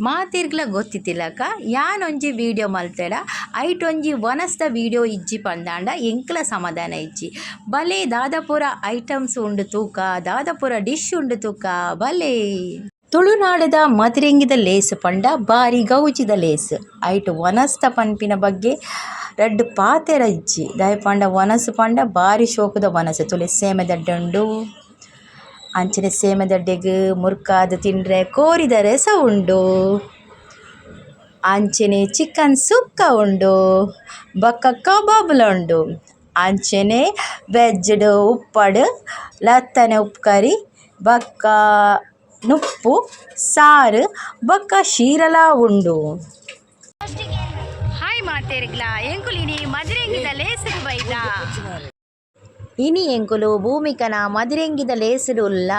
ಮಾತೆರ್ಗ್ಲ ಗೊತ್ತಿತ್ತಿಲಕ ಯಾನೊಂಜಿ video ಮಲ್ತೆಡ ಐಟೊಂಜಿ ವನಸ್ದ video ಇಜ್ಜಿ ಪಂದಾಂಡ ಎಂಕ್ಲ ಸಮಾಧಾನ ಇಜ್ಜಿ. ಬಲೆ ದಾದಪುರ ಐಟಮ್ಸ್ ಉಂಡು ತೂಕ, ದಾದಪುರ ಡಿಶ್ ಉಂಡು ತೂಕ ಬಲೆ. ತುಳುನಾಡದ ಮದಿರೆಂಗಿದ ಲೇಸ್ ಪಂಡ ಬಾರಿ ಗೌಜಿದ ಲೇಸ್. ಐಟ್ ವನಸ್ದ ಪನ್ಪಿನ ಬಗ್ಗೆ ರಡ್ಡ್ ಪಾತೆರ ಇಜ್ಜಿ. ದಾಯೆ ಪಂಡ ವನಸ್ ಪಂಡ ಬಾರಿ ಶೋಕುದ ವನಸ್. ತೂಲೆ ಸೇಮೆದಡ್ಡೆ ಉಂಡು, ಅಂಚನೆ ಸೇಮೆದಡ್ಡೆಗ್ ಮುರ್ಕಾದ್ ತಿಂಡ್ರೆ ಕೋರಿದ ರೆಸ ಉಂಡು, ಅಂಚನೆ ಚಿಕನ್ ಸುಕ್ಕ ಉಂಡು, ಬೊಕ್ಕ ಕಬಾಬ್ಲ ಉಂಡು, ಅಂಚನೆ ವೆಜ್ ಡು ಉಪ್ಪಡ್ ಲತ್ತನೆ ಉಪ್ಕರಿ ಬೊಕ್ಕ ನುಪ್ಪು ಸಾರು ಬೊಕ್ಕ ಶೀರಲ ಉಂಡು. ಹಾಯ್ ಮಾತೆರ್ಗ್ಲ, ಎಂಕುಲು ಇನಿ ಮದಿರೆಂಗಿದ ಲೇಸ್ಗ್ ಬೈದ. ಇನಿ ಎಂಕುಲು ಭೂಮಿಕನ ಮದಿರೆಂಗಿದ ಲೇಸ್ಡ್ ಉಲ್ಲ.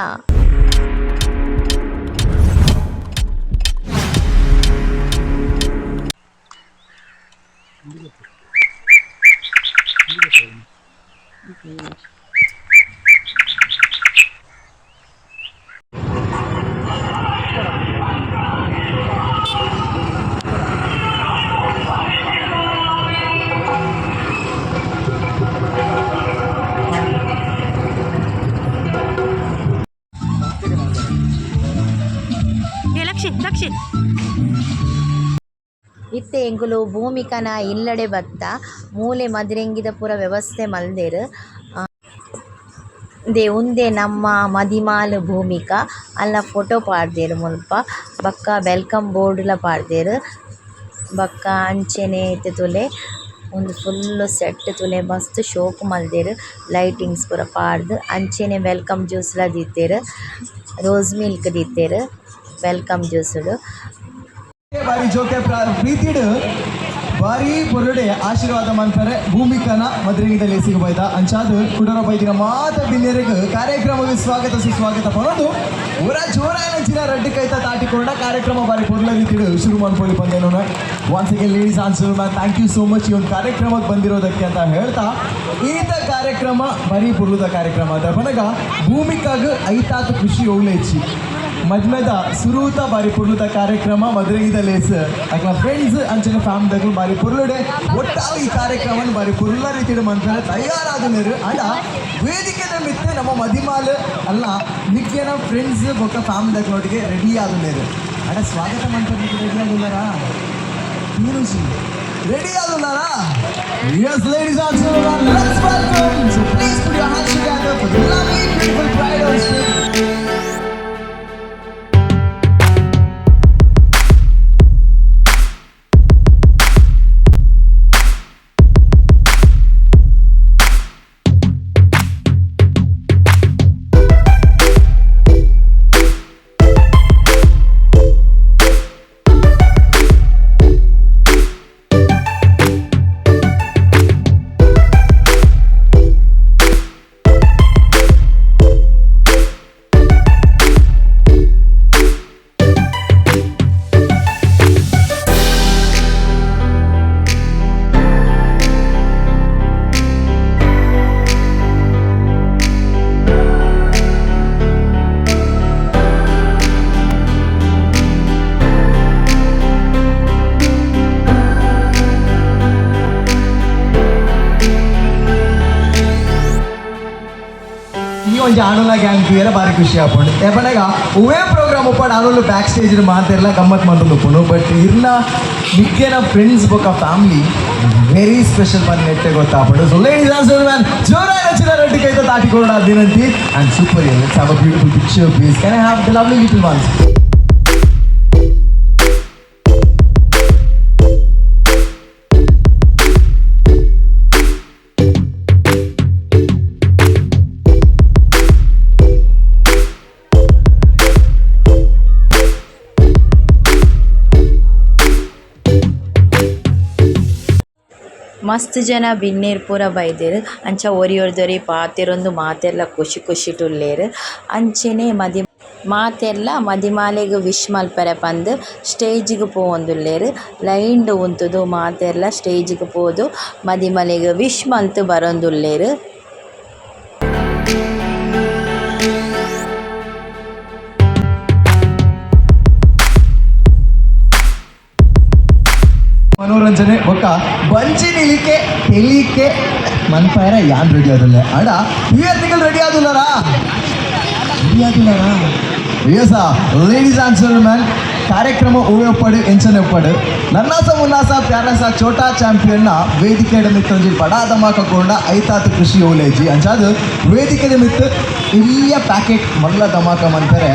ಇತ್ತೆ ಎಂಕುಲು ಭೂಮಿಕನ ಇಲ್ಲಡೆ ಬತ್ತ ಮೂಲೆ ಮದಿರೆಂಗಿದ ಪೂರ ವ್ಯವಸ್ಥೆ ಮಲ್ದೆರ್. ಉಂದೆ ಉಂದೆ ನಮ್ಮ ಮದಿಮಾಲ್ ಭೂಮಿಕ ಅಲ್ನ ಫೋಟೊ ಪಾಡ್ದೆರ್ ಮುಲ್ಪ ಬೊಕ್ಕ welcome board ಲ ಪಾಡ್ದೆರ್. ಬೊಕ್ಕ ಅಂಚನೆ ಇತ್ತೆ ತೂಲೆ ಉಂದು ಫುಲ್ಲ್ ಸೆಟ್ಟ್ ತೂಲೆ ಮಸ್ತ್ ಶೋಕು ಮಲ್ದೆರ್ ಲೈಟಿಂಗ್ಸ್ ಪೂರ ಪಾಡ್ದ್ ಅಂಚನೆ welcome juice ಲ ದೀತೆರ್, ರೋಸ್ ಮಿಲ್ಕ್ ದೀತೆರ್ welcome juice ಡು. ಬಾರಿ ಜೋಕೆ ಪ್ರೀತಿಡ್ ಬಾರಿ ಪೊರುಡೆ ಆಶೀರ್ವಾದ ಮನ್ಪರೆ ಭೂಮಿಕನ ಮದ್ರೆಗಿದ ಲೇಸಿಗೆ ಬೈದ. ಅಂಚಾದ್ ಕುಡರ ಬೈದಿನ ಮಾತ ಬಿನ್ನೆರೆಗ್ ಕಾರ್ಯಕ್ರಮಕ್ಕೆ ಸ್ವಾಗತ ಸುಸ್ವಾಗತ ಪನೊಂದು ಊರ ಜೋರಾಯನಂಚಿನ ರಡ್ಡು ಕೈತ ತಾಟಿಕೊಂಡ ಕಾರ್ಯಕ್ರಮ ಬಾರಿ ಪೊರ್ಲ ರೀತಿಡ್ ಶುರು ಮನ್ಪೊಲಿ ಬಂದೇನು. Once again, ladies and gentlemen, thank you so much ಈ ಒಂದು ಕಾರ್ಯಕ್ರಮಕ್ಕೆ ಬಂದಿರೋದಕ್ಕೆ ಅಂತ ಹೇಳ್ತಾ, ಈತ ಕಾರ್ಯಕ್ರಮ ಬರೀ ಪೊರ್ಲುದ ಕಾರ್ಯಕ್ರಮ ಅಂತ ಪನಗ ಭೂಮಿಕಾಗ್ ಐತಾತ್ ಖುಷಿ ಓಲೇಚಿ. ಮದ್ಮೆದ ಸುರೂತ ಬಾರಿ ಪೊರ್ಲುದ ಕಾರ್ಯಕ್ರಮ ಮದ್ರೆಗಿದ ಲೇಸ್. ಅಕ್ಲ ಫ್ರೆಂಡ್ಸ್ ಅಂಚನೆ ಫ್ಯಾಮಿಲಿ ಬಾರಿ ಪೊರ್ಲುಡೆ ಒಟ್ಟಾಗಿ ಈ ಕಾರ್ಯಕ್ರಮ ಬಾರಿ ಪೊರ್ಲ ರೀತಿಡ್ ಮನ್ಪರೆ ತಯಾರಾದನೇರು. ಅಂಡ ವೇದಿಕೆದ ಮಿತ್ತೆ ನಮ್ಮ ಮದಿಮಾಲ್ ಅಲ್ಲ ನಿಕ್ಕೆನ ಫ್ರೆಂಡ್ಸ್ ಬೊಕ್ಕ ಫ್ಯಾಮಿಲಿ ಒಟ್ಟಿಗೆ ರೆಡಿ ಆದುನೇರು. ಅಂಡ ಸ್ವಾಗತ ಮನ್ಪರೆ ರೆಡಿ ಆದುಲ್ಲಾರಾ? ರೆಡಿ ಆದುಲ್ಲಾರಾ? Yes, ladies and gentlemen, let's welcome. So please put your hands together for the lovely, beautiful bride on stage. ಈ ಒಂಜಿ ಆಣುಲ ಗ್ಯಾಂಗ್ ತೂಯೆರೆ ಬಾರಿ ಖುಷಿ ಆಪುಂಡು. ಏಪನಗ ಒವ್ವೇ ಪ್ರೋಗ್ರಾಮ್ ಉಪ್ಪಡ್ ಆಣುಲು ಬ್ಯಾಕ್ ಸ್ಟೇಜ್ ಮಾತೆರ್ಲ ಗಮ್ಮತ್ ಮಂತೊಂದು ಉಪ್ಪುಂಡು. ಬಟ್ ಇರ್ನ ನಿಕ್ಕೆನ ಫ್ರೆಂಡ್ಸ್ ಬೊಕ್ಕ ಫ್ಯಾಮಿಲಿ ವೆರಿ ಸ್ಪೆಷಲ್ ಪಂದ್ ನೆಟ್ಟೆ ಗೊತ್ತಾಪುಂಡು. ಸೊ ಲೇಡೀಸ್ ಅಂಡ್ ಜೆಂಟಲ್ಮೆನ್, ಜೋರಾಯಿನ ಚಿನ್ನ ರಡ್ಡು ಕೈತ ತಾಟಿ ಕೊರೊಡ ವಿನಂತಿ. And super, let's have a beautiful picture, please. Can I have the lovely little ones? ಮಸ್ತ್ ಜನ ಬಿನ್ನೆರ್ ಪೂರ ಬೈದೆರ್. ಅಂಚ ಒರಿಯೊರ್ದೊರಿ ಪಾತೆರೊಂದು ಮಾತೆರ್ಲ ಖುಷಿ ಖುಷಿಟ್ ಉಲ್ಲೆರ್. ಅಂಚನೆ ಮದಿ ಮಾತೆರ್ಲ ಮದಿಮಾಲೆಗ್ ವಿಶ್ ಮಲ್ಪರೆ ಪಂದ್ ಸ್ಟೇಜ್ ಗ್ ಪೋವೊಂದುಲ್ಲೆರ್. ಲೈನ್ ಡ್ ಉಂತುದು ಮಾತೆರ್ಲ ಸ್ಟೇಜ್ ಗ್ ಪೋದು ಮದಿಮಲೆಗ್ ವಿಶ್ ಮಲ್ತ್ ಬರೊಂದುಲ್ಲೆರ್. ಮನೋರಂಜನೆ ಬೊಕ್ಕ ಬಂಚಿ ನಿಲಿಕೆ ತೆಲಿಕೆ ಮನ್ಪಾಯರ ಯಾನ್ ರೆಡಿ ಆದಲ್ಲ ಅಡ ನಿಗಲ್ ರೆಡಿ ಆದುಲ್ಲರಾ, ರೆಡಿ ಆದುಲ್ಲರಾ? ಎಸ್, ಲೇಡೀಸ್ ಆ್ಯಂಡ್ ಜೆಂಟಲ್ಮೆನ್, ಕಾರ್ಯಕ್ರಮ ಒಪ್ಪಡು ಎಂಚನೆ ಒಪ್ಪಡು ನನ್ನಾಸ ಮುನ್ನಾಸ ಪ್ಯಾರಸ ಚೋಟಾ ಚಾಂಪಿಯನ್ನ ವೇದಿಕೆ ಮಿತ್ತೊಂಜಿ ಬಡಾ ಧಮಾಕ ಕೊಂಡ ಐತಾತು ಖುಷಿ ಓಲೇಜಿ. ಅಂಚಾದು ವೇದಿಕೆದ ಮಿತ್ತು ಇಲ್ಲಿಯ ಪ್ಯಾಕೆಟ್ ಮಲ್ಲ ಧಮಾಕ ಮನ್ಪರೆ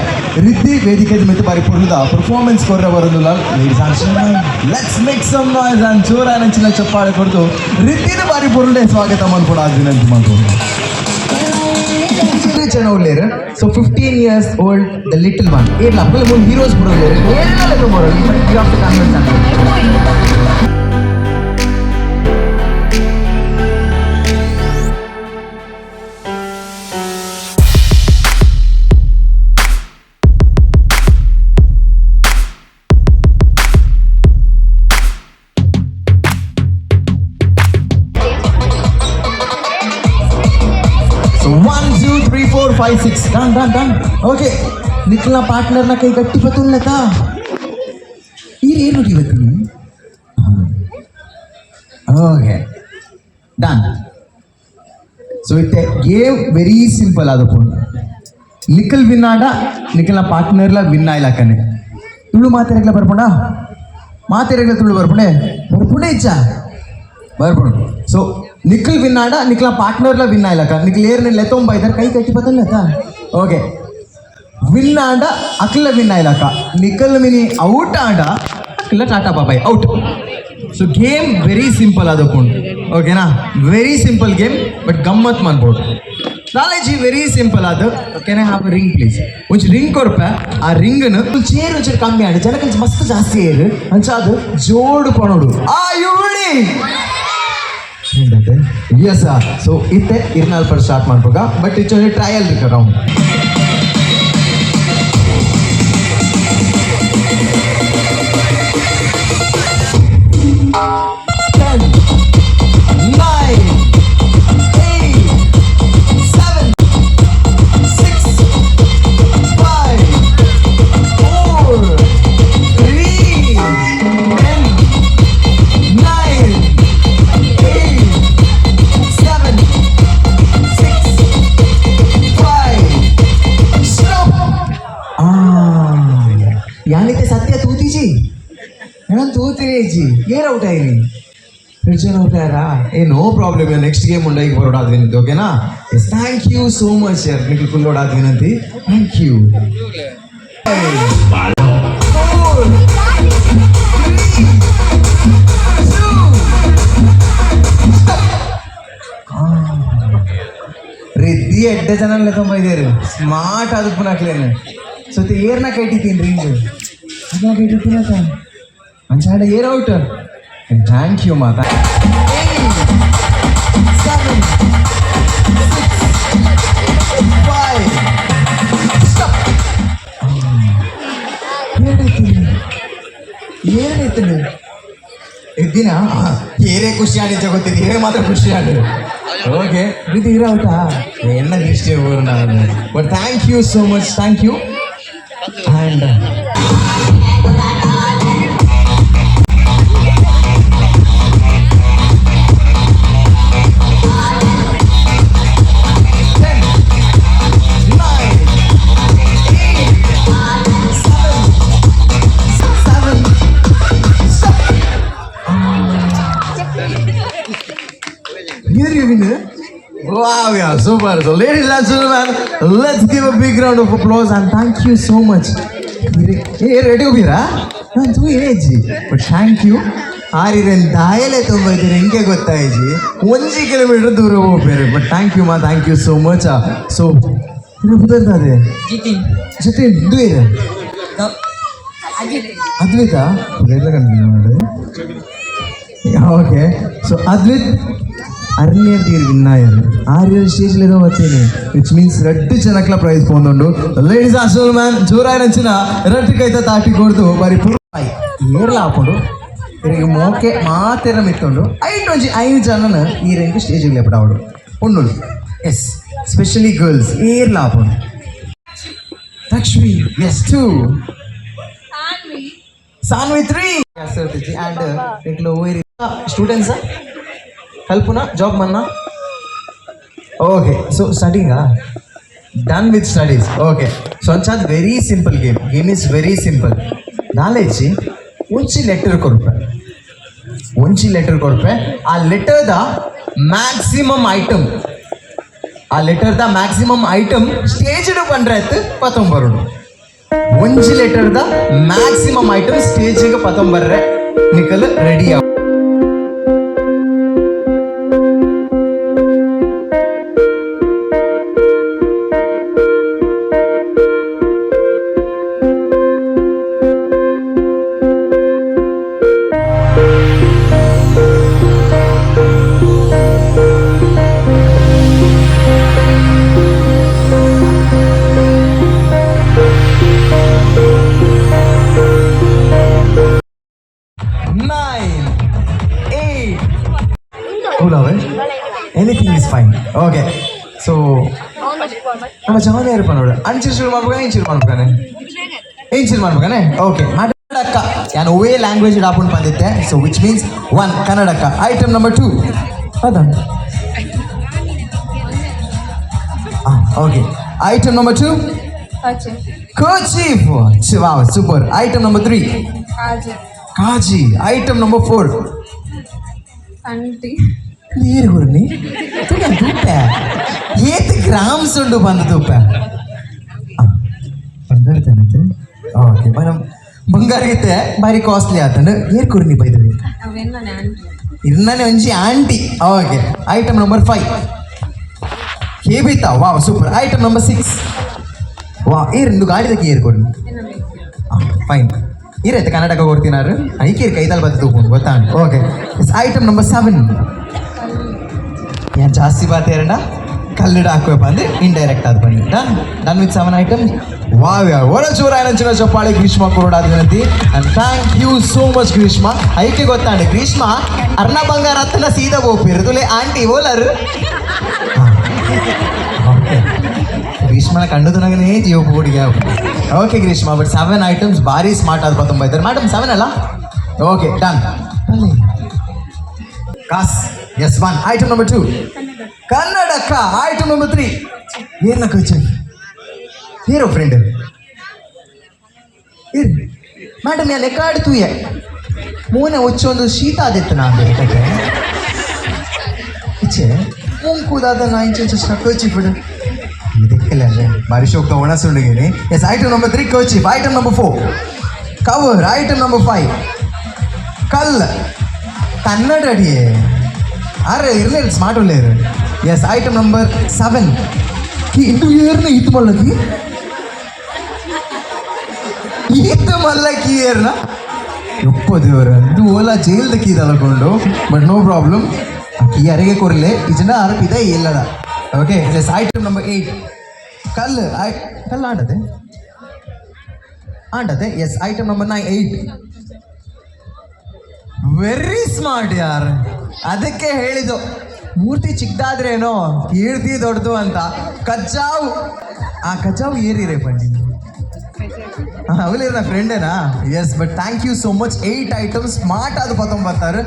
ರಿದ್ದಿ ವೇದಿಕೆದ ಮಿತ್ತು ಬಾರಿ ಪೊರ್ಲುದ ಪರ್ಫಾರ್ಮೆನ್ಸ್ ಕೊರ್ರೆ ಬರೋದಿಲ್ಲ. Ladies and, let's make some noise and ಜೋರಾನಂಚಿನ ಚಪ್ಪಾಳೆ ಕೊಡ್ದು ರಿದ್ದಿನ ಬಾರಿ ಪೊರ್ಲುಡೆ ಸ್ವಾಗತ ಮನ್ಪೊಡು ವಿನಂತಿ ಮಾಡ್ಕೊಂಡು ಜನ ಉಳ್ಳೇರು. So 15 years old, the little one ಏರ್ಲ ಅಪ್ಪಲ ಮೂರು ಹೀರೋಸ್ ಬರೋದು ಏರ್ಲ ಬರೋದು. You have to convince. So one, two, three, four, five, six. Done, done, done. Okay. ನಿಖಿಲ್ನ ಪಾರ್ಟ್ನರ್ನ ಕೈ ಗಟ್ಟಿ ಬತ್ತುಲ್ಲತಾ ಈರ್ ಏನು ಇವತ್ತು? Okay, done. ಸೊ ಇತ್ತೆ ಗೇಮ್ ವೆರಿ ಸಿಂಪಲ್ ಆದಪುಂಡು. ನಿಖಿಲ್ ವಿನ್ ಆಡ ನಿಖಿಲ್ನ ಪಾರ್ಟ್ನರ್ಲ ವಿನ್ ಆಯ್ಲಾಕನೆ. ತುಳು ಮಾತೆರೆಗ್ಲ ಬರ್ಪುಂಡ? ಮಾತೆರೆಗ್ಲ ತುಳು ಬರ್ಪುಂಡೆ? ಬರ್ಪುಂಡೆ ಇಚ್ಚ ಬರ್ಪುಂಡು. ಸೊ ನಿಖಿಲ್ ವಿನ್ ಆಡ ನಿಖಿಲ್ನ ಪಾರ್ಟ್ನರ್ಲ ವಿನ್ ಆಯ್ಲಕ. ನಿಖಿಲ್ ಏರ್ನ ಲೆತ್ತೊಂಬ ಇದ್ದಾರೆ ಕೈ ಕಟ್ಟಿ ಬತ್ತಲ್ಲ. ಓಕೆ, ವಿನ್ ಆಂಡ ಅಕ್ಲ ವಿನ್ ಆಯ್ಲಕ. ನಿಖಲ್ ಮಿನಿ ಔಟ್ ಆಂಡ ಅಕ್ಲ ಟಾಟಾ ಬಾಬಾಯ್ out. So game very simple ಆದಪುಂಡು, ಓಕೆನಾ? ವೆರಿ ಸಿಂಪಲ್ ಗೇಮ್, ಬಟ್ ಗಮ್ಮತ್ ಮನ್ಬೋದು. ನಾಲೆಜ್ ವೆರಿ ಸಿಂಪಲ್ ಅದು. Can I have ring, please? ಒಂಚು ರಿಂಗ್ ಕೊರ್ಪ. ಆ ರಿಂಗ್ನು ಚೇರ್ ಒಂಚೂರು ಕಮ್ಮಿ ಆಡು, ಜನಕ್ಕೆ ಮಸ್ತ್ ಜಾಸ್ತಿ ಏರು. ಅಂಚ ಅದು ಜೋಡು ಪಣೋಡು. ಆ you ready? S, so ಇತ್ತೆ ಇರ್ನಾಲ್ ಪರ್ ಸ್ಟಾರ್ಟ್ ಮಾಡ್ಬೋಗ, ಬಟ್ it's ಒಂದು ಟ್ರಯಲ್ round. 10, 9, 8, 7, 6, 5, 4, 3, 10, 9, 8, 7, 6, 5. Stop! ಯಾನಿತೆ ಸತ್ಯ ತೂತಿಜಿ, ನಾನು ತೂತಿರೇಜಿ. ಏರ್ ಔಟ್ ಆಯ್ನಿ? ಫ್ರಿಡ್ಜನ್ ಔಟ್ ಆಯ್ರಾ? ಏ, ನೋ ಪ್ರಾಬ್ಲಮ್. ನೆಕ್ಸ್ಟ್ ಗೇಮ್ ಉಂಡ, ಈಗ ಬರೋಡಾದ ವಿನಂತಿ, ಓಕೆನಾ? Yes, thank you so much sir. Nikhil full ಓಡಾದ ವಿನಂತಿ. Thank you. Four, three, two, stop. Riddi ಎಡ್ಡೆ ಜನ ತುಂಬ ಇದ್ದೀರಿ. ಸ್ಮಾರ್ಟ್ ಆದ ಪುನಕ್ಲೇನು. ಸೊ ಏರ್ನ ಕೈಟಿತೀನಿ ರಿಂಗ್ ಅದನ್ನ ಕೈಟಿದ್ದೀನಕ. ಅಂಚಾಡ ಏರ್ ಔಟ್. Thank you ಮಾತಾ. Seven, six, five, stop. ಏನಾಯ್ತು? ಏನಾಯ್ತು? ಇದ್ದಿನ ಏರೇ ಖುಷಿ ಆಡಿ ಗೊತ್ತಿದೆ, ಏರೇ ಮಾತ್ರ ಖುಷಿ ಆಡಿ. ಓಕೆ, ಇದು ಇರೋ ಔಟಾ? ಎನ್ನ ದೃಷ್ಟಿ ಊರು ನಾನು. But thank you so much, thank you. And 10, 9, 8, 7, 7, stop. Here you win. Wow, yeah, super. So, ladies and gentlemen, let's give a big round of applause and thank you so much. ಏ, ready ಹೋಗಿರಾ? ನಾನು ತೂ age, but thank you. ಆರಿರನ್ ದಾಯಲೆ ತುಂಬ ಇದ್ದೀರಿ ಹಿಂಗೆ ಗೊತ್ತಾಯ್ಜಿ. 1 kilometre ದೂರ ಹೋಗ್ಬೇರೆ. But thank you ಮಾ, thank you so much. So ಅದೇ ಜಿತಿನ್. ಜಿತಿನ್, ಇದು ಇದೆ. ಅಜಿತ್. ಅದ್ವಿತಾ ಎಲ್ಲ ಕಂಡು. ಓಕೆ, ಸೊ ಅದ್ವಿತ್ ಅರ್ನಿಯರ್ ತೀರ್ ವಿನ್ನಾಯರ್ ಆರ್ಯರ್ ಸ್ಟೇಜ್ ಲೇದೋ ಬತ್ತೀನಿ, which means ರಡ್ಡು ಜನಕ್ಲ ಪ್ರೈಸ್ ಪೋಂದುಂಡು. ಲೇಡೀಸ್ ಆ್ಯಂಡ್ ಜೆಂಟಲ್ಮೆನ್, ಜೋರಾಯಿ ನಂಚಿನ ರಡ್ಡು ಕೈತ ತಾಟಿ ಕೊಡ್ದು ಬಾರಿ ಪುರ್ ಏರ್ಲ ಆಪುಂಡು. ಇರೆಗ್ ಮೋಕೆ ಮಾತೆರ ಮಿತ್ತುಂಡು. ಐಟ್ ಒಂಜಿ ಐದು ಜನನ ಈ ರೆಂಕ್ ಸ್ಟೇಜ್ ಲೆಪಡಾವಡು ಉಂಡುಂಡು. ಎಸ್, ಸ್ಪೆಷಲಿ ಗರ್ಲ್ಸ್ ಏರ್ಲ ಆಪುಂಡು. ಲಕ್ಷ್ಮಿ, ಎಸ್, ಟು. Saanvi three and students ಕಲ್ಪುನ job ಮನ್ನ. Okay, so ಸ್ಟಾರ್ಟಿಂಗಾ? Done with studies. Okay, so ಅಂಚಾದ್ very simple game. Game is very simple. Knowledge ಒಂಜಿ letter ಕೊರ್ಪೆ, ಒಂಜಿ letter ಕೊರ್ಪೆ. ಆ ಲೆಟರ್ದ maximum item, ಆ ಲೆಟರ್ದ maximum item ಸ್ಟೇಜ್ಡ್ ಪಂಡ್ರೆ ಪತ್ತೊಂಬರುಡು. ಒಂಜಿ ಲೆಟರ್ದ maximum item ಸ್ಟೇಜಿಗೆ ಪತ್ತೊಂಬರ್ರೆ ನಿಕಲ್ ready. 9, 8. Cool, anything is fine. Okay, so ನಮ್ಮ ಜವಾನಿ ನೋಡು. ಅಂಚು ಶುರು ಮಾಡ್ಬೇಕಾನೆ, ಇಂಚು ಮಾಡ್ಬೇಕಾನೆ, ಇಂಚು ಮಾಡ್ಬೇಕಾನೆ. ಓಕೆ, ಕನ್ನಡಕ್ಕ ನಾನು ಒವೇ ಲ್ಯಾಂಗ್ವೇಜ್ ಡಾಪುಂಡು ಬಂದಿದ್ದೆ. So which means one ಕನ್ನಡಕ್ಕ. Item number two ಹೌದಾ? Okay, item number two. Kerchief. Wow, super. Item number three. ಕಾಜಿ. Item number four. ಅಂಟಿ. ನೀರು ಹುರ್ನಿ ತುಗ ತೂಪೆ ಏತ್ ಗ್ರಾಮ್ಸ್ ಉಂಡು ಬಂದು ತೂಪೆ ಬಂಗಾರ. ಓಕೆ ಮೇಡಮ್, ಬಂಗಾರಗಿತ್ತೆ ಭಾರಿ ಕಾಸ್ಟ್ಲಿ ಆತಂಡು. ಏರ್ ಕುರ್ನಿ ಬೈದವಿ? ಇರ್ನಾನೆ ಒಂಜಿ aunty. Okay, item number five. ಕೇಬಿತ. Wow, super. Item number six. ವಾ, ಏರ್ ಇಂದು ಗಾಡಿದಕ್ಕೆ ಏರ್ ಕೊಡಿ. ಫೈನ್, ಇರೈತೆ ಕರ್ನಾಟಕ ಕೊಡ್ತೀನಾರು. ಐಕೇರಿ ಕೈತಾಲ್ ಬತ್ತು ತೂಪುಂಡು ಗೊತ್ತಾ. Okay, item number seven. ಏನು ಜಾಸ್ತಿ ಬಾತೇರಂಡ ಕಲ್ಲಿಡ ಹಾಕುವಪ್ಪ ಅಂದ್ರೆ ಇಂಡೈರೆಕ್ಟ್ ಆದ ಬನ್ನಿ. Done, done with seven item. Wow ಯಾರ್, ಒಳ ಜೋರ ಚಿನ್ನ ಚಪ್ಪಾಳೆ ಗ್ರೀಷ್ಮ ಕೊರಡಾದ ವಿನಂತಿ. And thank you so much, Greeshma. ಐಕೆ ಗೊತ್ತಾಂಡೆ Greeshma ಅರ್ಣ ಬಂಗಾರ ಹತ್ತನ ಸೀದಾ ಬೋಪಿರು ತುಲೆ ಆಂಟಿ ಓಲರ್. ಓಕೆ, ಗ್ರೀಷ್ಮನ ಕಂಡು ನನಗನೇ ಜೀವ ಹುಡುಗಿ. Okay Greeshma, but seven items ಭಾರಿ ಸ್ಮಾರ್ಟ್ ಆದ ತುಂಬ ಇದ್ದಾರೆ. ಮೇಡಮ್, ಸೆವೆನ್ ಅಲ್ಲ? Okay, done. ಕಾಸ್. Yes, one. Item number two. ಕನ್ನಡಕ್ಕ. Item number three. ಏನ ಕಚ hero friend madam. ಯಾ ಲೆಕ್ಕ ಆಡ್ತೂಯೆ ಮೂನೆ ಒಂದು ಶೀತ ಆದಿತ್ತು ನಾನು ಇಚ್ಚೆ ಮುಂಕುದಾದ ನಾ ಇಂಚೆ ಕಚಿ ಬಿಡು ಇದಕ್ಕೆಲ್ಲ ಭಾರಿ ಶೋಕ್ ಒಣಸುಂಡಿಗೇನಿ. Yes, item number three kerchief. Item number four cover. Item number five ಕಲ್. ಕನ್ನಡ ಅಡಿಯೇ ಅರೆ ಇರಲೇ smart ಒಳ್ಳೆಯರು. S, item number seven. ಇಂದು ಏರ್ನ ಈತು ಮಲ್ಲಕಿ, ಈತು ಮಲ್ಲಕಿ ಏರ್ನ. ಯಪ್ಪ ದೇವರ, ಇದು ಓಲಾ ಜೈಲ್ದ ಕೀ ತಲಕೊಂಡು. But no problem, key ಅರೆಗೆ ಕೊರ್ಲೆ ಇಜನ ಅರ್ಪ ಇದೆ ಇಲ್ಲದ. Okay, yes, item number eight. ಕಲ್ಲು ಕಲ್ಲು ಆಡದೆ ಆಡದೆ. Yes, item number 9, 8. Very smart ಯಾರ್. ಅದಕ್ಕೆ ಹೇಳಿದ್ದು ಮೂರ್ತಿ ಚಿಕ್ಕದಾದ್ರೇನೋ ಕೀರ್ತಿ ದೊಡ್ಡದು ಅಂತ. ಕಜ್ಜಾವು, ಆ ಕಜ್ಜಾವು ಏರಿರೆ ಬನ್ನಿ. ಅವಳಿರ ಫ್ರೆಂಡೇನಾ? Yes, but thank you so much. 8 items smart ಅದು ಪತ್ತೊಂಬತ್ತಾರು.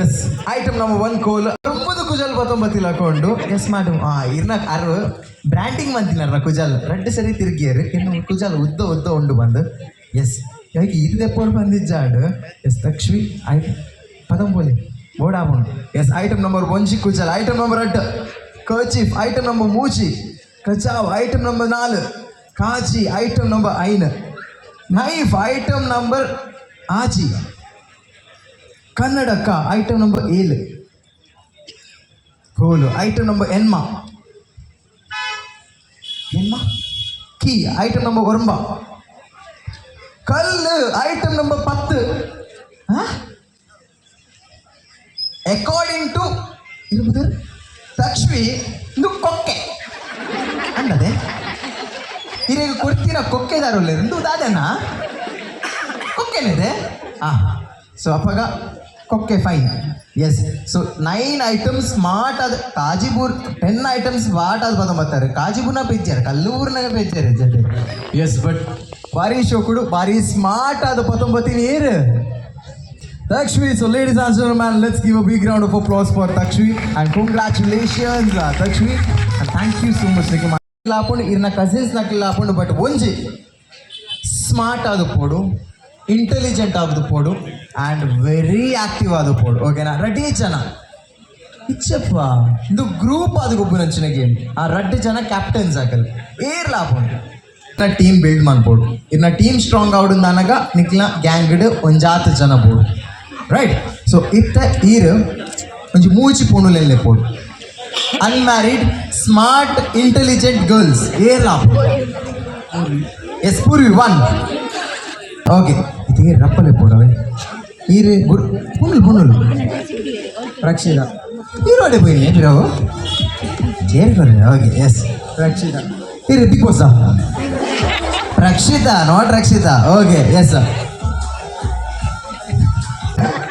S, item number one ಕೋಲ್. ಒಂಬತ್ತು ಕುಜಲ್ ಪತ್ತೊಂಬತ್ತಿಲ್ಲ ಹಾಕೊಂಡು. Yes madam. ಹಾಂ, ಇರ್ನ ಅರು ಬ್ರ್ಯಾಂಡಿಂಗ್ ಮಂತಿನಾರ ಕುಜಲ್ ರಡ್ಡು ಸರಿ ತಿರುಗಿಯರು. ಇನ್ನು ಕುಜಲ್ ಉದ್ದ ಉದ್ದ ಉಂಡು ಬಂದು. ಎಸ್, ಯಾಕೆ ಇದು ದೆಪ್ಪೋರು ಬಂದಿದ್ದಾಡು. ಎಸ್ ಲಕ್ಷ್ಮಿ, I ಪದಂಬೋಲಿ ಬೋಡಾಬುಂಡು. S, item number ಒಂಜಿ ಕುಜಲ್. Item number 8 kerchief. Item number ಮೂಜಿ ಕಚಾವ್. ಐಟಮ್ ನಂಬರ್ 4 ಕಾಜಿ. ಐಟಮ್ ನಂಬರ್ ಐನ್ knife. Item number ಆಜಿ ಕನ್ನಡಕ್ಕ. ಐಟಮ್ ನಂಬರ್ 7 ಕೋಲು. ಐಟಮ್ ನಂಬರ್ ಎನ್ಮ ಎನ್ಮ key. Item number 9 ಕಲ್ಲು. Item number 10. According to ಇರ್ಬೋದು ಲಕ್ಷ್ಮಿ, ಇದು ಕೊಕ್ಕೆ ಅಂಡದೆ. ಇರೇಗ ಕೊಡ್ತೀನ ಕೊಕ್ಕೆದಾರುಲ್ಲ ಇಂದು ದಾದನ ಕೊಕ್ಕೆನಿದೆ. ಹಾಂ, ಸೊ ಅಪ್ಪಗ ಕೊಕ್ಕೆ fine. Yes, so nine items smart ಅದು. ಕಾಜಿಬೂರ್ 10 items what ಅದು ಬತ್ತಂಬತ್ತಾರೆ. ಕಾಜಿಬೂರ್ನ ಪೆಜ್ಜಾರು, ಕಲ್ಲೂರ್ನಾಗ ಪೆಜ್ಜಾರು ಜೊತೆ. ಎಸ್, ಬಟ್ ಭಾರಿ ಶೋಕುಡು, ಭಾರಿ ಸ್ಮಾರ್ಟ್ ಅದು ಪತ್ತೊಂಬತ್ತಿನ ಏರು? Takshvi. So ladies and gentlemen, let's give a big round of applause for Takshvi and congratulations, Takshvi, and thank you so much. ಲಾಪುಂಡು ಇರ್ನ cousins ನಕ್ಲ ಲಾಪುಂಡು. But ಒಂಜಿ smart ಆದ ಪೋಡು, ಇಂಟೆಲಿಜೆಂಟ್ ಆದ ಪೋಡು and very active ಆದ ಪೋಡು, ಓಕೆನಾ? ರೆಡಿ ಜನ ಇಚ್ಚಪ್ಪ. ಇದು ಗ್ರೂಪ್ ಆದ ಗೊಬ್ಬುನಂಚಿನ game. ಆ ರಡ್ಡು ಜನ ಕ್ಯಾಪ್ಟನ್ಸ್ ಹಾಕಲ್ ಏರ್ ಲಾಪುಂಡು. Team build ಮನ್ಪೋಡು. ಇರ್ನ ಟೀಮ್ ಸ್ಟ್ರಾಂಗ್ ಆವಡು ನನಗ ನಿಕ್ಲ ಗ್ಯಾಂಗ್ಡ್ ಒಂಜಾತ್ ಜನ ಬೋಡು, ರೈಟ್? ಸೊ ಇತ್ತ ಈರ್ ಒಂಜಿ ಮೂಜಿ ಪೋಣುಲೆಲ್ಲೆ ಪೋಡು. Unmarried, smart, intelligent girls ಏರ್ ಲಾಪುಂಡು? S, Purvi one. Okay, ಇದು ರಪ್ಪಲೆ ಪೋಡವೆ. ಈರ್ ಗುಡ್ ಪುಣ್ಣುಲು ಪುಣ್ಣುಲು. ರಕ್ಷಿತಾ ಈರೋಡೆ ಪೋಯಿನಿ ಪಿರವು ಜೇರ್ಕೊರೆ. Okay, S, Rakshita. ಈರ್ big boss Rakshita? Not Rakshita. Okay, yes,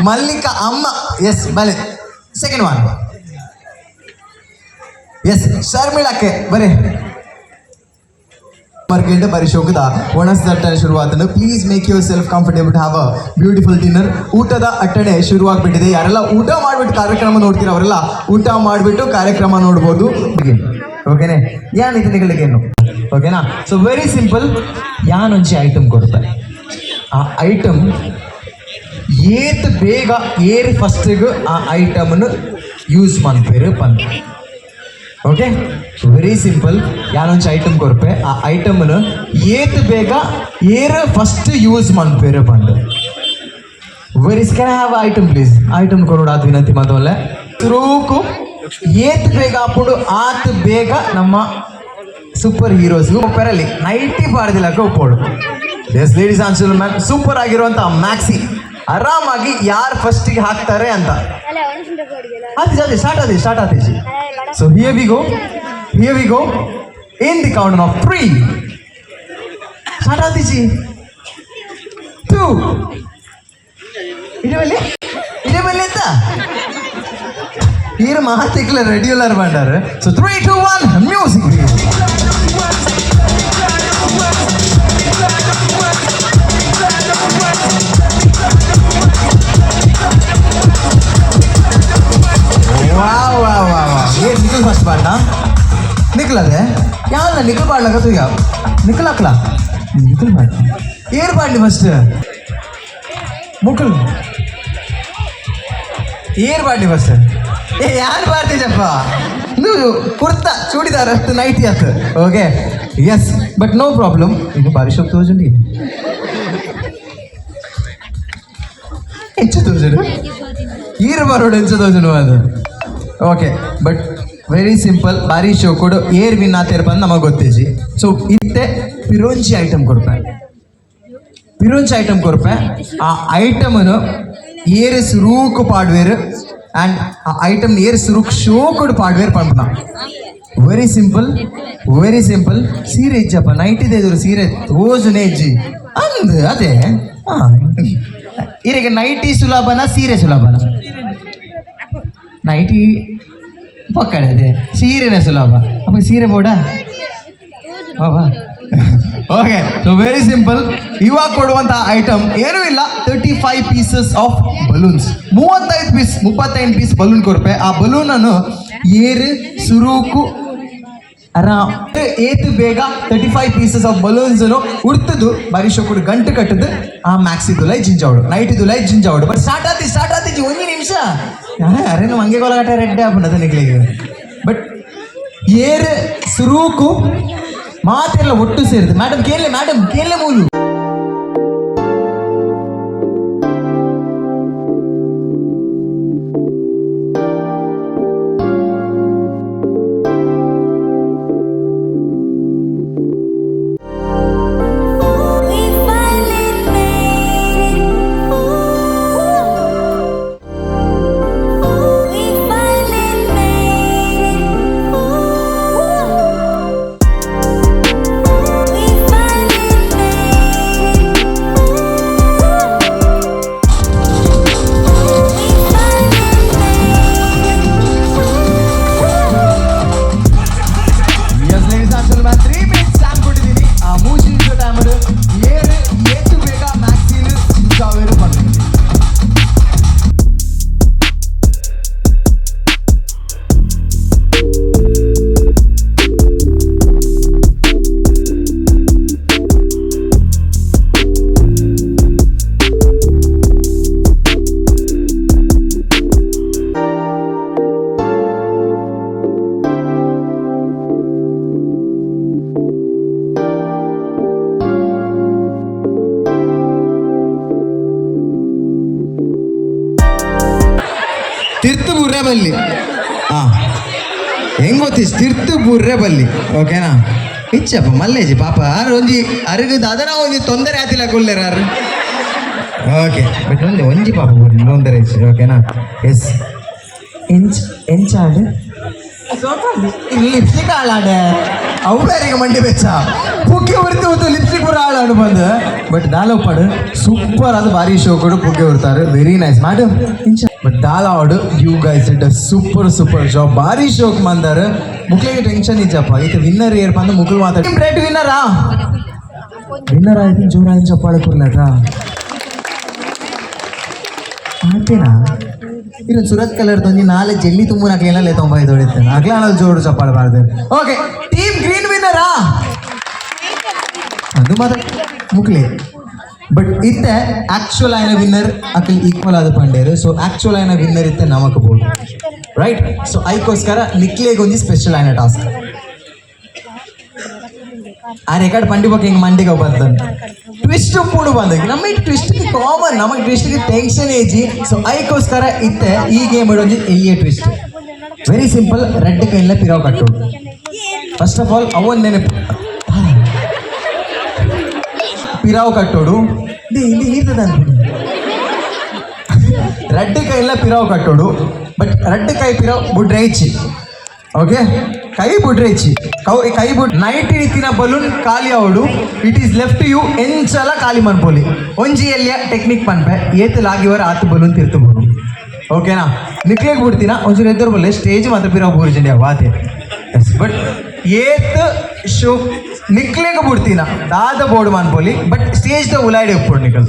Mallika ಅಮ್ಮ. ಎಸ್, ಬಲೆ. Second one. S, ಶರ್ಮಿಳಕ್ಕೆ ಬರೀ ಮರ್ಗಿಲ್ಡ್ ಪರಿಶೋಕದ ಒಣಸ್ ದಟ್ಟಣೆ ಶುರುವಾತನು. Please make yourself comfortable, have a beautiful dinner. ಊಟದ ಅಟ್ಟಣೆ ಶುರುವಾಗ್ಬಿಟ್ಟಿದೆ. ಯಾರೆಲ್ಲ ಊಟ ಮಾಡಿಬಿಟ್ಟು ಕಾರ್ಯಕ್ರಮ ನೋಡ್ತೀರ, ಅವರೆಲ್ಲ ಊಟ ಮಾಡಿಬಿಟ್ಟು ಕಾರ್ಯಕ್ರಮ ನೋಡ್ಬೋದು, ಓಕೆನೆ? ಯಾನ್ ಇದನಿಗಳಿಗೆ, ಓಕೆನಾ? So very simple. ಯಾನೊಂಜಿ item ಕೊಡ್ತಾರೆ. ಆ ಐಟಮ್ ಏತ್ ಬೇಗ ಏರ್ ಫಸ್ಟಿಗೆ ಆ ಐಟಮ್ನು ಯೂಸ್ ಮನ್ಪೇರು ಪನ್. Okay, very simple. ಯಾನೊಂಜಿ item ಕೊರ್ಪೆ. ಆ ಐಟಮ್ನು ಏತ್ ಬೇಗ ಏರ್ ಫಸ್ಟ್ ಯೂಸ್ ಮನ್ಪೇರು ಪಂಡು. Very can have item, please. Item ಕೊರೋಡು ವಿನಂತಿ ಮಾತವಲ್ಲ. ತುರೂಕು ಏತ್ ಬೇಗ ಅಪ್ಪುಡು ಆತ್ ಬೇಗ ನಮ್ಮ ಸೂಪರ್ ಹೀರೋಸ್ ಪೆರಲಿ ನೈಟಿ ಪಾಡ್ದಿಲ್ಲಕ್ಕ ಒಪ್ಪೋಡು. Yes, ladies and gentlemen, super ಆಗಿರುವಂತ ಮ್ಯಾಕ್ಸಿ ಆರಾಮಾಗಿ ಯಾರು ಫಸ್ಟಿಗೆ ಹಾಕ್ತಾರೆ ಅಂತ. ಆತಿ ಅದೇ ಸ್ಟಾರ್ಟ್ ಆತಿ, ಸ್ಟಾರ್ಟ್ ಆತಿ. So here we go, here we go. In the count of three, start ಆತಿಜಿ. Two, ಇಡವಲ್ಲಿ ಇಡವಲ್ಲಿ ಅಂತ ಈರು ಮಾತಿಕ್ಲ ರೆಡಿ ಬಂಡಾರ. So three, two, one, music. Wow, wow, wow, wow. ಏ ನಿಖಲ್ ಫಸ್ಟ್ ಪಾಡ್ನ? ನಿಖಲ್ ಅದೇ ಯಾವಲ್ಲ? ನಿಖಲ್ ಪಾಡ್ಲಕ ತೂಯ. ನಿಖಲ್ ಹಾಕ್ಲ, ನಿಖಲ್ ಪಾಡ್. ಏರ್ ಪಾಡ್ಲಿ ಫಸ್ಟ್? ಮುಕುಲ್ ಏರ್ ಪಾಡ್ಲಿ ಫಸ್ಟ್? ಏ ಯಾರು ಪಾಡ್ತಿಜಪ್ಪ? ನೀವು ಕುರ್ತಾ ಚೂಡಿದಾರ್ ಅಷ್ಟು ನೈಟಿ ಆತು. Okay, yes, but no problem. ಈಗ ಬಾರಿ ಶೋಕ್ ತೋಜುಂಡಿ. ಎಂಚ ತೋಜುಡು ಈರು ಬರೋಡು? ಎಂಚ ತೋಜುಂಡು ಅದು? Okay, but very simple. ಬಾರಿ ಶೋ ಕೊಡು. ಏರ್ ವಿನ್ ಆತೇರ್ ಬಂದು ನಮಗೆ ಗೊತ್ತಿಜಿ. ಸೊ ಇತ್ತೆ ಪಿರೋಂಜಿ ಐಟಮ್ ಕೊಡ್ಪೆ, ಪಿರೋಂಜಿ ಐಟಮ್ ಕೊರ್ಪೆ. ಆ ಐಟಮ್ನು ಏರ್ ಸುರೂಕು ಪಾಡ್ವೇರು ಆ್ಯಂಡ್ ಆ ಐಟಮ್ ಏರ್ ಸುರುಕ್ ಶೋಕುಡು ಪಾಡ್ವೇರು ಪಂಪನ. Very simple, very simple. ಸೀರೆ ಇಜ್ಜಪ್ಪ, ನೈಟ್ ಇದೆ ಎದುರು ಸೀರೆ ತೋಜುನೇ ಇಜ್ಜಿ ಅಂದ್ ಅದೇ. ಹಾಂ, ಈರಿಗೆ ನೈಟಿ ಸುಲಭನ, ಸೀರೆ ಸುಲಭನ? ನೈಟಿ ಪಕ್ಕಡೆ ಅದೇ, ಸೀರೆನೇ ಸುಲಭ. ಅಪ್ಪ, ಸೀರೆ ಬೋಡ. Okay, so very simple. ಇವಾಗ ಕೊಡುವಂತಹ ಐಟಮ್ ಏನೂ ಇಲ್ಲ, 35 pieces of balloons. 35 piece, 35 piece balloon ಕೊರ್ಪೆ. ಆ ಬಲೂನ್ ಅನ್ನು ಏರು ಸುರೂಕು ಆರಾಮ್ ಏತು ಬೇಗ 35 pieces of balloons ಉಡ್ತದು ಬಾರಿ ಶೋಕುಡು ಗಂಟು ಕಟ್ಟದು ಆ ಮ್ಯಾಕ್ಸಿ ದುಲೈ ಜಿಂಜಾವಡು, ನೈಟ್ ದುಲೈ ಜಿಂಜಾವಡು. ಬಟ್ ಸ್ಟಾರ್ಟ್ ಆತಿ, ಸ್ಟಾರ್ಟ್ ಆತಿ. ಒಂದು ನಿಮಿಷ. ಅರೆ, ನಮ್ಮ ಹಂಗೆ ಗೊಲಗಟ್ಟ ರೆಡ್ಡೆ ಆಪುಂಡು ನಿಕ್ಲಿಗೆ. ಬಟ್ ಏರ್ ಸುರೂಕು ಮಾತೆಲ್ಲ ಒಟ್ಟು ಸೇರಿದೆ. ಮೇಡಮ್ ಕೇಳಲೆ, ಮೇಡಮ್ ಕೇಳಲೆ ಮೂಲು. We finally made it. Ooh. We finally made it. Ooh. We finally made it. ಬಲ್ಲಿ. ಹಾ, ಹೆಂಗ್ ಗೊತ್ತಿ, ತಿರ್ತು ಬುರ್ರೆ ಬಲ್ಲಿ, ಓಕೆನಾ? ಇಚ್ಚಪ್ಪ ಮಲ್ಲೇಜಿ ಪಾಪ ಆರು ಒಂಜಿ ಅರುಗು ಅದನ ಒಂಜಿ ತೊಂದರೆ ಆತಿಲ್ಲ ಕುಲ್ಲೇರ ಆರು. ಓಕೆ, ಬಟ್ ಒಂಜಿ ಒಂಜಿ ಪಾಪ ಬುರ್ಲಿ ತೊಂದರೆ ಇಚ್ಚಿ, ಓಕೆನಾ? ಎಸ್, ಎಂಚ್ ಎಂಚಾಂಡ್ ಲಿಪ್ಸ್ಟಿಕ್ ಹಾಳಾಡೆ ಅವು ಬೇರೆ ಮಂಡಿ ಬೆಚ್ಚ ಪುಕ್ಕೆ ಉರ್ತು ಉತ್ತು ಲಿಪ್ಸ್ಟಿಕ್ ಪೂರ ಹಾಳಾಡು ಬಂದು. ಬಟ್ ದಾಲೋಪಾಡು ಸೂಪರ್ ಅದು ಭಾರಿ ಶೋ ಕೊಡು ಪುಕ್ಕೆ ಉರ್ತಾರೆ. Very nice madam. ಬಟ್ ದಾಲಾವಡು, you guys did a super super job. ಭಾರಿ ಶೋಕ್ ಮಂದಾರ. ಮುಕ್ಳಿಗೆ ಟೆನ್ಷನ್ ಇಜ್ಜಪ್ಪ. ಈತ ವಿನ್ನರ್ ಏರ್ಪ ಅಂದ್ ಮುಕ್ಳು ಮಾತಾಡಿ. ರೆಡ್ ವಿನ್ನರಾ? ವಿನ್ನರ್ ಆಯ್ತು. ಜೋರಾಗಿ ಚಪ್ಪಾಳೆ ಕೊಡ್ಲಾಟ ಆತೇನಾ? ಇದು ಸುರತ್ ಕಲರ್ ತೊಂಜಿ ನಾಳೆ ಜೆಲ್ಲಿ ತುಂಬು ನಾಕ್ಲೇನ ತೊಂಬ ದೊಡಿತೇನೆ ಅಗ್ಲ ಜೋರು ಚಪ್ಪಾಳೆ ಬಾರ್ದೆ. ಓಕೆ, ಟೀಮ್ ಗ್ರೀನ್ ವಿನ್ನರಾ? ಅದು ಮಾತ್ರ ಮುಕ್ಲಿ. ಬಟ್ ಇತ್ತೆ ಆಕ್ಚುಲ್ ಆಯ್ನ ವಿನ್ನರ್ ಅಕಲ್ ಈಕ್ವಲ್ ಆದ ಪಂಡೇರು. ಸೊ ಆಕ್ಚುಲ್ ಆಯ್ನ ವಿನ್ನರ್ ಇತ್ತೆ ನಮಕ್ ಬೋದು, ರೈಟ್? ಸೊ ಐಕೋಸ್ಕರ ನಿಕ್ಲೇಗ್ ಒಂಜಿ ಸ್ಪೆಷಲ್ ಆಯ್ನ ಟಾಸ್ಕ್. ಆ ರೆಕಾರ್ಡ್ ಪಂಡಿ ಬೊಕ್ಕ ಹಿಂಗೆ ಮಂಡಿಗೆ ಬರ್ತದೆ. ಟ್ವಿಸ್ಟ್ ಪೂಡು ಬಂದ ನಮ್ಮ ಟ್ವಿಸ್ಟ್ ಕಾಮನ್, ನಮಗೆ ಟ್ವಿಸ್ಟ್ ಟೆನ್ಷನ್ ಏಜಿ. ಸೊ ಐಕೋಸ್ಕರ ಇತ್ತೆ ಈ ಗೇಮ್ ಒಂಜಿ ಎಲ್ಲಿಯ ಟ್ವಿಸ್ಟ್. Very simple. ರೆಡ್ ಕೈಲ ಪಿರಾವ್ ಕಟ್ಟೋಡು. ಫಸ್ಟ್ ಆಫ್ ಆಲ್ ಅವನ್ ನೆನಪು ಪಿರಾವ್ ಕಟ್ಟೋಡು. ಇಲ್ಲಿ ಇರ್ತದೆ ರಡ್ಡು ಕೈಲ ಪಿರಾವ್ ಕಟ್ಟೋಡು. ಬಟ್ ರಡ್ಡು ಕೈ ಪಿರಾವ್ ಬುಡ್ರೆ ಇಚ್ಚಿ, ಓಕೆ? ಕೈ ಬುಡ್ರೆ ಇಚ್ಚಿ. ಕೈ ಕೈ ಬುಡ್ ನೈಟ್ ಇತ್ತಿನ ಬಲೂನ್ ಖಾಲಿ ಅವಡು. It is left you. ಎಂಚಲ ಖಾಲಿ ಮನ್ಪೋಲಿ. ಒಂಜಿ ಎಲ್ಲಿಯ ಟೆಕ್ನಿಕ್ ಪನ್ಪೆ. ಏತ್ ಲಾಗಿವರ ಆತು ಬಲೂನ್ ತಿರ್ತು ಬೋಡು, ಓಕೆನಾ? ನಿಕ್ಲೇಗ್ ಬಿಡ್ತೀನ. ಒಂಚೂರು ಎದ್ದರು ಬಲ್ಲೆ. ಸ್ಟೇಜ್ ಮಾತ್ರ ಪಿರಾವ್ ಬೂರ್ಜಂಡಿ ವಾತೆ. ಎಸ್, ಬಟ್ ಏತ್ ಶೋ ನಿಕ್ಲೇಗ್ ಬಿಡ್ತೀನ. ದಾದ ಬೋರ್ಡ್ ಮನ್ಪೋಲಿ, ಬಟ್ ಸ್ಟೇಜ್ the ಉಲಾಯ್ಡ್ ಉಪ್ಪುಡು ನಿಕಲ್,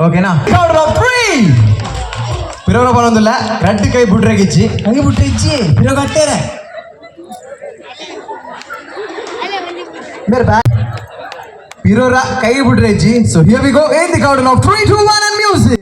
ಓಕೆನಾ? ತ್ರೀ ಪಿರೋರ ಬರೋದಿಲ್ಲ. ರಡ್ಡು ಕೈ ಬಿಡ್ರೆ ಗಿಚ್ಚಿ. ಕೈ ಬಿಟ್ರೆ ಇಚ್ಚಿ, ಪಿರೋ ಕಟ್ಟೇರೆ ಬೇರೆ ಬ್ಯಾ ಪಿರೋರ ಕೈ ಬಿಡ್ರೆ ಇಜ್ಜಿ. So here we go in the count of 3, 2, 1 and music.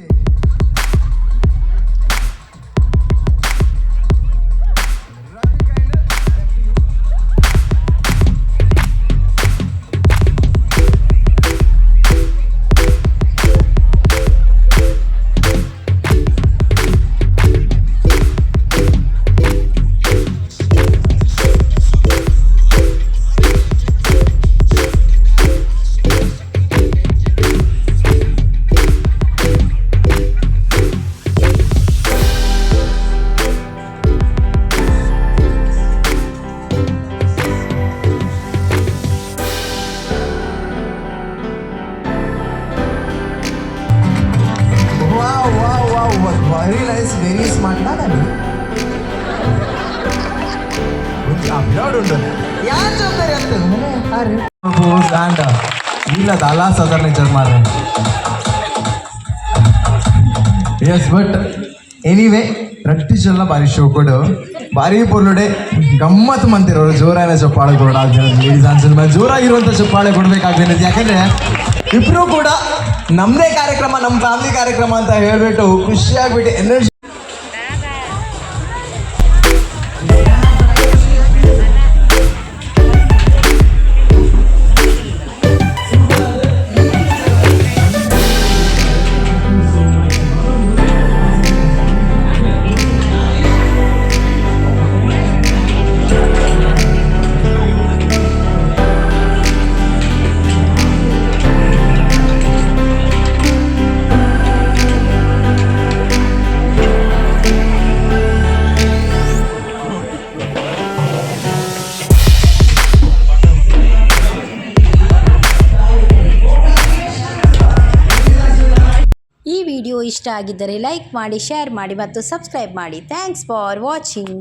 Wow wow wow, very nice, very smart. ನಾನು ಅಪ್ಲೋಡ್ ಉಂಟು ಯಾರು ಜವಾಬ್ದಾರಿ ಅಂತ ಇಲ್ಲ ಅಲ್ಲ ಸಾಧಾರಣ ವಿಚಾರ ಮಾರ್ರೆ. ಎಸ್, ಬಟ್ ಎನಿವೇ ರಟ್ಟಿ ಜನ ಭಾರಿ ಶೋ ಕೊಡು, ಭಾರಿ ಪೊರ್ಲುಡೆ ಗಮ್ಮತ್ ಮಂತಿರೋರು. ಜೋರಾನ ಚಪ್ಪಾಳೆ ಕೊಡ. ಲೇಡೀಸ್ ಆ್ಯಂಡ್ ಜೋರಾಗಿರುವಂಥ ಚಪ್ಪಾಳೆ ಕೊಡಬೇಕಾಗ್ತದೆ. ಯಾಕಂದ್ರೆ ಇಬ್ರು ಕೂಡ ನಮ್ಮದೇ ಕಾರ್ಯಕ್ರಮ, ನಮ್ಮ ಫ್ಯಾಮಿಲಿ ಕಾರ್ಯಕ್ರಮ ಅಂತ ಹೇಳ್ಬಿಟ್ಟು ಖುಷಿಯಾಗ್ಬಿಟ್ಟು ಎನರ್ಜಿ. ಈ ವಿಡಿಯೋ ಇಷ್ಟ ಆಗಿದ್ದರೆ ಲೈಕ್ ಮಾಡಿ, ಶೇರ್ ಮಾಡಿ ಮತ್ತು ಸಬ್ಸ್ಕ್ರೈಬ್ ಮಾಡಿ. Thanks for watching.